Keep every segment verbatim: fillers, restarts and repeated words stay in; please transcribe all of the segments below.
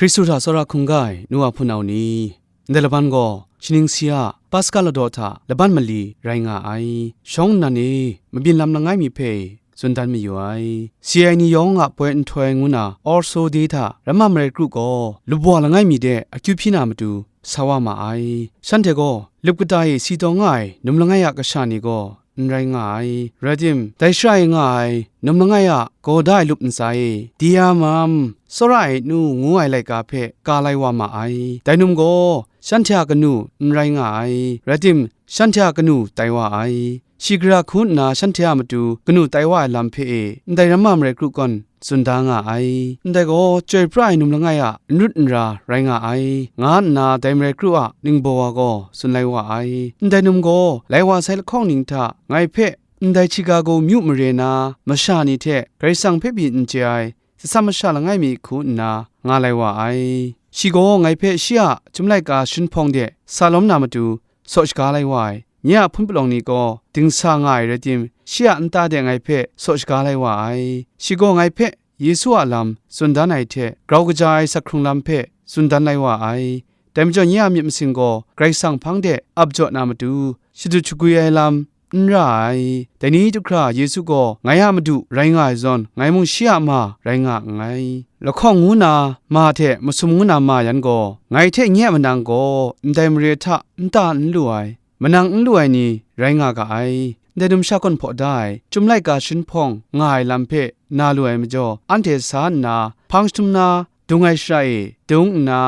Hkristu hta tsawra hkungga ai nu wa hpunau ni, ndai laban gaw shaning si a Paska ladaw hta laban mali rai nga ai. Shawng nnan e mabyin lam langai mi hpe tsun dan mayu ai. Si ai ni yawng a poi nhtoi ngu na Orso de hta Ramma marai kru gaw lupwa langai mi de akyu hpyi na matu sa wa ma ai. Shanhte gaw lup kata e si taw nga ai num langai a kasha ni gaw n rai nga ai. Rai tim, dai shara e nga ai num langai a gaw da ai lup ntsa e, Diamam, tsawra ai nu ngu ai laika hpe ka lai wa ma ai. Dai num gaw shanhte a kanu n rai nga ai. Rai tim, shanhte a kanu tai wa ai. Shi gara hku nna shanhte a matu kanu tai wa ai lam hpe e, ndai Ramma marai kru gaw tsun da nga ai. Ndai gaw chyoi pra ai num langai a n rut n ra rai nga ai, nga nna dai marai kru a ningbaw wa gaw tsun lai wa ai. Ndai num gaw lai wa sai lahkawng ning hta ngai hpe ndai Chicago myu mare na masha ni hte Karai Kasang hpe pyi n chye ai satsam masha langai mi hku nna nga lai wa ai. Shi gaw ngai hpe shi a Chyum laika sharin hpawng de sa lawm na matu saw shaga lai wa ai. Nye a hpun palawng ni gaw dingsa nga ai rai tim, shi a nta de ngai hpe saw shaga lai wa ai. Shi gaw ngai hpe Yesu a lam tsun dan ai hte grau kaja ai asak hkrung lam hpe tsun dan lai wa ai. Dai majaw nye a myit masin gaw Karai Kasang hpang de ap jaw na matu, shadut shagwi ai lam n ra ai. Dai ni du hkra Yesu gaw ngai a Madu rai nga ai zawn, ngai mung shi a ma rai nga nngai. Lahkawng ngu na ma hte masum ngu na ma yan gaw, ngai hte nye a manang gaw ndai mare hta nta n lu ai, manang n lu ai ni rai nga ga ai. Ndai numsha gawn hpaw da ai, Chyum laika sharin hpawng nga ai lam hpe na lu ai majaw, anhte sa nna hpang jahtum na dung ai shara e dung nna,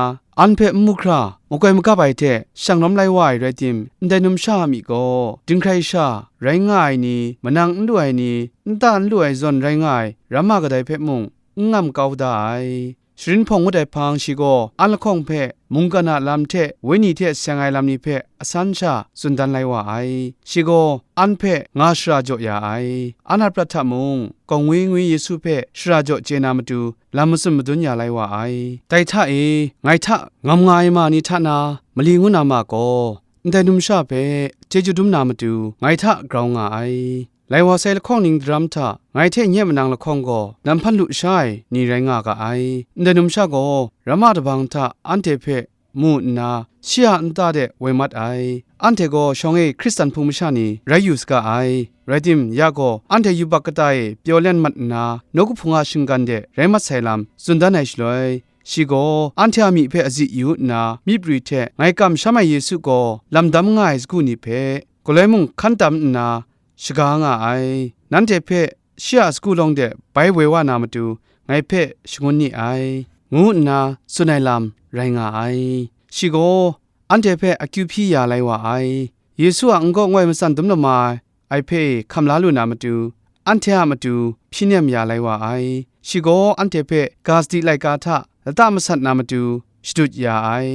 an hpe n mu hkra makoi magap ai hte shang lawm lai wa ai rai tim, ndai numsha a myi gaw, dinghkrai sha rai nga ai ni, manang n lu ai ni, nta n lu ai zawn rai nga ai ramma kadai hpe mung n ngam kau da ai. Sharin hpawng ngut ai hpang shi gaw an lahkawng hpe mungkan a lam hte wenyi hte seng ai lam ni hpe asan sha tsun dan lai wa ai. Shi gaw an hpe nga shara jaw ya ai. An a prat hta mung, gaw ngwi ngwi Yesu hpe shara jaw chye na matu lam matsun madun ya lai wa ai. Dai hta e, ngai hta ngam nga ai ma ni hta na mali ngu na ma gaw, ndai numsha hpe chyeju dum na matu ngai hta grau nga ai. Lai wa sai lahkawng ning daram hta ngai hte nye manang lahkawng gaw lam hpan lu sha ai ni rai nga ga ai. Ndai numsha gaw ramma dabang hta anhte hpe mu nna, shi a nta de woi mat ai. Anhte gaw shawng e Hkristan hpung masha ni rai yu saga ai. Rai tim, ya gaw anhte yubak kata e pyaw len mat nna, nawku hpung a shinggan de rai mat sai lam tsun dan ai shaloi, shi gaw anhte a myi hpe azi yu nna, myi prwi hte ngai kamsham ai Yesu gaw lam dam nga ai sagu ni hpe, galoi mung hkan tam nna shaga nga ai. Nanhte hpe shi a sagu lawng de bai woi wa na matu ngai hpe shangun ni ai, ngu nna tsun ai lam rai nga ai. Shi gaw anhte hpe akyu hpyi ya lai wa ai. Yesu a n-gaw ngoi matsan dum lama ai hpe hkam la lu na matu, anhte a matu hpyi nem ya lai wa ai. Shi gaw anhte hpe ga sadi laika hta lata masat na matu shadut ya ai.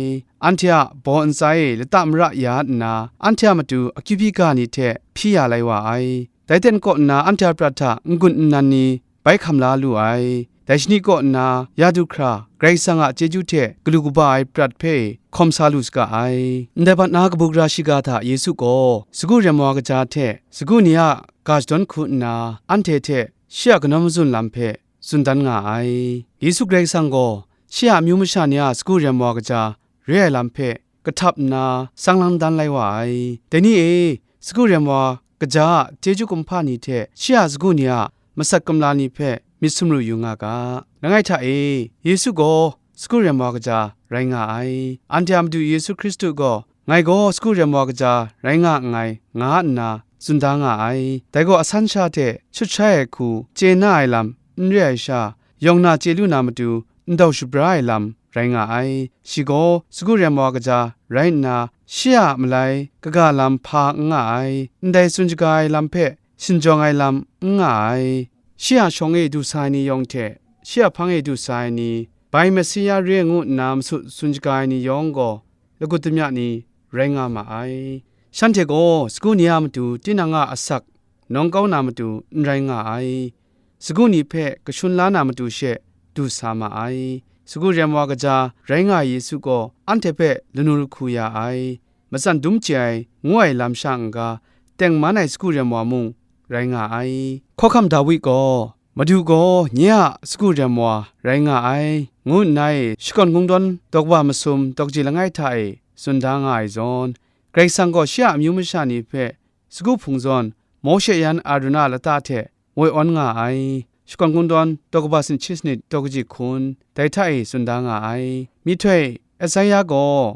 Anhte a baw ntsa e lata mara ya nna, anhte a matu akyu hpyi ga ni hte hpyi ya lai wa ai. Dai ten kaw nna anhte a prat hta n-gun nnan ni bai hkam la lu ai. Dai shani kaw nna ya du hkra, Karai Kasang a chyeju hte galu kaba ai prat hpe hkawm sa lu saga ai. Ndai bat na kabu gara shiga hta Yesu gaw sagu rem wa kaja hte sagu ni a ga shadawn hku nna, anhte hte shi a kanawn mazun lam hpe tsun dan nga ai. Yesu Karai Kasang gaw shi a amyu masha ni a sagu rem wa kaja re ai lam hpe kahtap nna sang lang dan lai wa ai. Dai ni e, sagu rem wa kaja a chyeju kumhpa ni hte shi a sagu ni a masat kumla ni hpe myit sumru yu nga ga. Langai hta e, Yesu gaw sagu rem wa kaja rai nga ai. Anhte a Madu Yesu Hkristu gaw, "Ngai gaw sagu rem wa kaja rai nga nngai," nga nna tsun da nga ai. Dai gaw asan sha hte shut shai ai hku chye na ai lam n re ai sha, yawng na chye lu na matu ndau shabra ai lam rai nga ai. Shi gaw sagu rem wa kaja rai nna, shi a malai kaga lam hpa n nga ai, ndai tsun shaga ai lam hpe shinjawng ai lam n nga ai. Shi a shawng e du sa ai ni yawng hte, shi a hpang e du sa ai ni, bai Mesia re ngu nna masut tsun shaga ai ni yawng gaw, lagut damya ni rai nga ma ai. Shanhte gaw sagu ni a matu tinang a asak nawng kau na matu n rai nga ai. Sagu ni hpe kashun la na matu she du sa ma ai. Sagu rem wa kaja rai nga ai Yesu gaw anhte hpe lanu lahku ya ai, matsan dum chye ai, ngu ai lam sha n-ga, tengman ai sagu rem wa mung rai nga ai. Hkawhkam Dawi gaw Madu gaw nye a sagu rem wa rai nga ai, ngu nna e shakawn kungdawn daw kaba masum daw kaji langai hta e tsun da nga ai zawn, Karai Kasang gaw shi a amyu masha ni hpe sagu hpung zawn Mawshe yan Aruna lata hte woi awn nga ai. Shakawn kungdawn daw kaba sanit shi sanit daw kaji hkun dai hta e tsun da nga ai. Myihtoi Isaya gaw,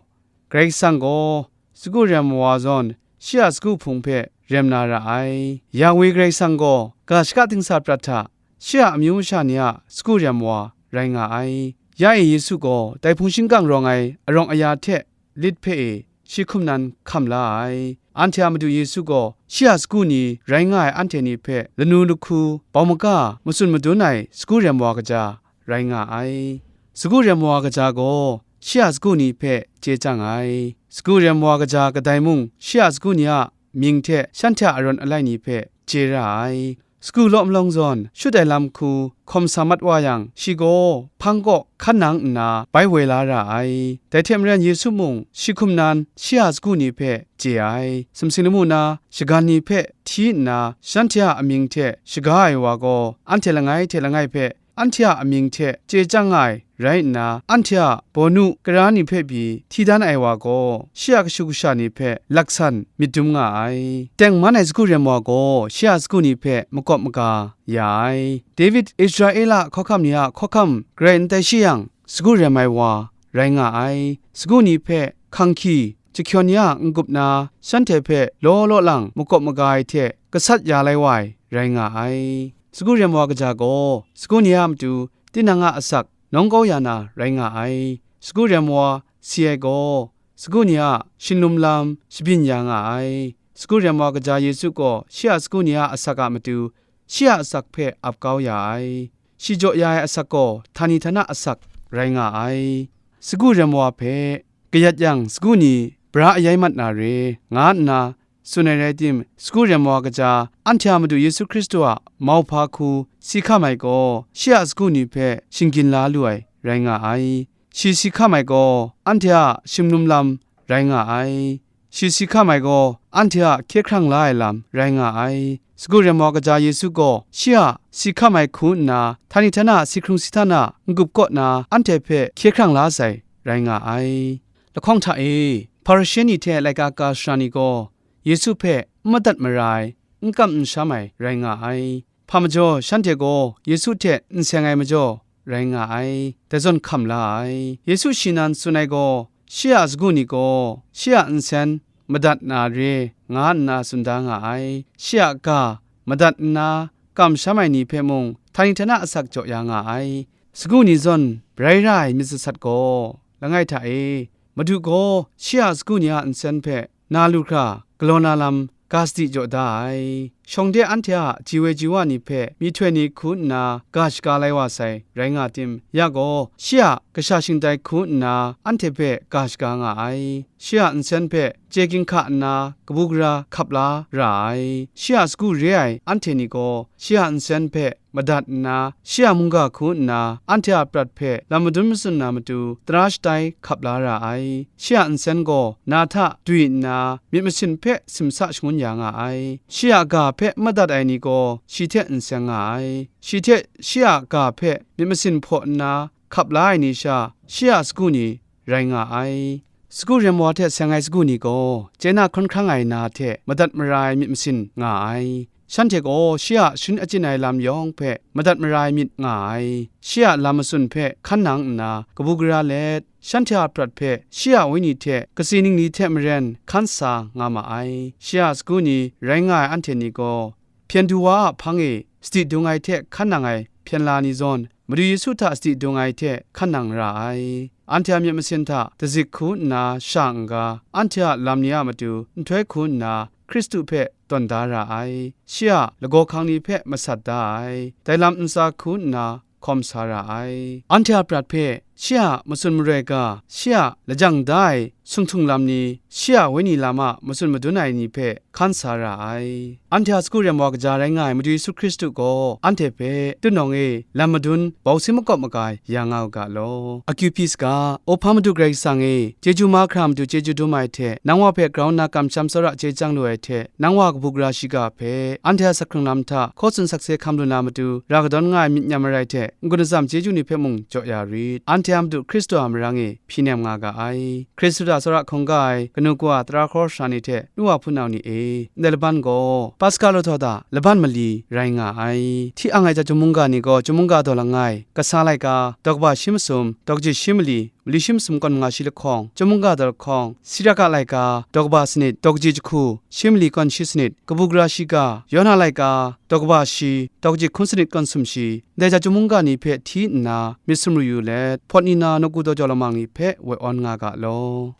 Karai Kasang gaw sagu rem wa zawn shi a sagu hpung hpe rem na ra ai. Yawe Karai Kasang gaw ga shaka dingsa prat hta shi a amyu masha ni a sagu rem wa rai nga ai. Ya e Yesu gaw dai hpung shingkang rawng ai arawng aya hte lit hpe e shi hkum nan hkam la ai. Anhte a Madu Yesu gaw shi a sagu ni rai nga ai anhte ni hpe lanu lahku bau maga matsun madun ai sagu rem wa kaja rai nga ai. Sagu rem wa kaja gaw shi a sagu ni hpe chye chyang ai. Sagu rem wa kaja kadai mung shi a sagu ni a mying hte shanhte a arawn alai ni hpe chye ra ai. Sagu law malawng zawn shut ai lam hku hkawm sa mat wa yang, shi gaw hpang kaw hkan nang nna bai woi la ra ai. Dai hte maren Yesu mung shi hkum nan shi a sagu ni hpe chye ai. Sumsing lamu na shagan ni hpe hti nna shanhte a amying hte shaga ai wa gaw anhte langai hte langai hpe anhte a amying hte chye chyang nga ai rai nna, anhte a bawnu kara ni hpe pyi hti dan ai wa gaw, shi a kashu kasha ni hpe laksan myit dum nga ai. Tengman ai sagu rem wa gaw, shi a sagu ni hpe makawp maga ya ai. David Israela hkawhkam ni a hkawhkam garai n tai shi yang, sagu rem ai wa rai nga ai. Sagu ni hpe hkanghki, jahkyawn ya n-gup na, shanhte hpe law law lang makawp maga ai hte gasat ya lai wa ai rai nga ai. Sagu rem wa kaja gaw, sagu ni a matu tinang a asak nawng kau ya na rai nga ai. Sagu rem wa si ai gaw, sagu ni a shinglum lam shabyin ya nga ai. Sagu rem wa kaja Yesu gaw shi a sagu ni a asak a matu, shi a asak hpe ap kau ya ai. Shi jaw ya ai asak gaw htani htana asak rai nga ai. Sagu rem wa hpe kayat yang sagu ni bra ayai mat na re, nga nna tsun ai rai tim, sagu rem wa kaja, anhte a Madu Yesu Hkristu a mauhpa hku si hkam ai gaw, shi a sagu ni hpe shinggyin la lu ai rai nga ai. Shi si hkam ai gaw, anhte a shinglum lam rai nga ai. Shi si hkam ai gaw, anhte a hkye hkrang la ai lam rai nga ai. Sagu rem wa kaja Yesu gaw, shi a si hkam ai hku nna, htani htana si hkrung si htana n-gup kaw na, anhte hpe hkye hkrang la sai rai nga ai. Lahkawng hta e, Hparishe ni hte laika ka sara ni gaw, Yesu hpe n madat mara ai, n kam n sham ai rai nga ai. Hpa majaw, shanhte gaw Yesu hte n seng ai majaw rai nga ai. Dai zawn hkam la ai. Yesu shi nan tsun ai gaw, shi a sagu ni gaw, shi a nsen madat na re, nga nna tsun da nga ai. Shi a ga madat nna, kamsham ai ni hpe mung, htani htana asak jaw ya nga ai. Sagu ni zawn rai ra ai myit sasat gaw, langai hta e, Madu gaw shi a sagu ni a nsen hpe na lu hkra, galaw na lam ga sadi jaw da ai. Shawng de anhte a ji woi ji wa ni hpe myihtoi ni hku nna ga shaga lai wa sai rai nga tim, ya gaw, shi a kasha shingtai hku nna anhte hpe ga shaga nga ai. Shi a nsen hpe chye ginhka nna kabu gara hkap la ra ai. Shi a sagu re ai anhte ni gaw, shi a nsen hpe madat nna, shi a mungga hku nna, anhte a prat hpe lam madun matsun na matu, tara shatai hkap la ra ai. Shi a nsen gaw na hta dwi nna, myit masin hpe simsa shangun ya nga ai. Shi a ga hpe n madat ai ni gaw, shi hte n seng nga ai. Shi hte shi a ga hpe myit masin hpaw nna hkap la ai ni sha, shi a sagu ni rai nga ai. Sagu rem wa hte seng ai sagu ni gaw, chye na hkawn hkrang ai na hte madat mara ai myit masin nga ai. Shanhte gaw shi a sharin achyin ai lam yawng hpe madat mara ai myit nga ai. Shi a lam matsun hpe hkan nang nna, kabu gara let, shanhte a prat hpe shi a wenyi hte katsi ningli hte maren hkan sa nga ma ai. Shi a sagu ni rai nga ai anhte ni gaw, hpyen du wa a hpang e sadi dung ai hte hkan nang ai hpyen la ni zawn, Madu Yesu hta sadi dung ai hte hkan nang ra ai. Anhte a myit masin hta dazik hku nna sha n-ga, anhte a lam ni a matu nhtoi hku nna Hkristu hpe tawn da ra ai. Shi a lagaw hkang ni hpe masat da ai. Dai lam ntsa hku nna hkawm sa ra ai. Anhte a prat hpe shi a matsun maroi ga, shi a lajang da ai sung htung lam ni, shi a wenyi lam a matsun madun ai ni hpe hkan sa ra ai. Anhte a sagu rem wa kaja rai nga ai Madu Yesu Hkristu gaw anhte hpe, tunawng e lam madun bau si makawp maga ya nga u ga law. Akyu hpyi saga, O hpa Madu Karai Kasang e, chyeju mahkra matu chyeju dum ai hte, nang wa hpe grau nna kamsham tsawra chye chyang lu ai hte, nang wa kabu gara shiga hpe, anhte a sak hkrung lam hta hkaw tsun sakse hkam lu na matu, ra kadawn nga ai myit nyam marai hte, n-gun atsam chyeju ni hpe mung jaw ya rit. Anhte a Madu Hkristu a marang e hpyi nem nga ga ai. Hkristu hta tsawra hkungga ai kanu kawa, tara hkawra sara ni hte, nu wa hpunau ni e, ndai laban gaw Paska lahtaw hta laban mali rai nga ai. Hti ang ai chyum mungga ni gaw chyum mungga daw langai, kasa laika, daw kaba shi masum, daw kaji shi mali, mali shi masum kawn manga shi lahkawng, chyum mungga daw lahkawng, Siraka laika, daw kaba sanit, daw kaji jahku, shi mali kawn shi sanit, kabu gara shiga, Yawna laika, daw kaba shi, daw kaji hkun sanit kawn sumshi, ndai chyum mungga ni hpe hti nna myit sumru yu let, hpawt ni na nawku daw jau lamang ni hpe woi awn nga ga law.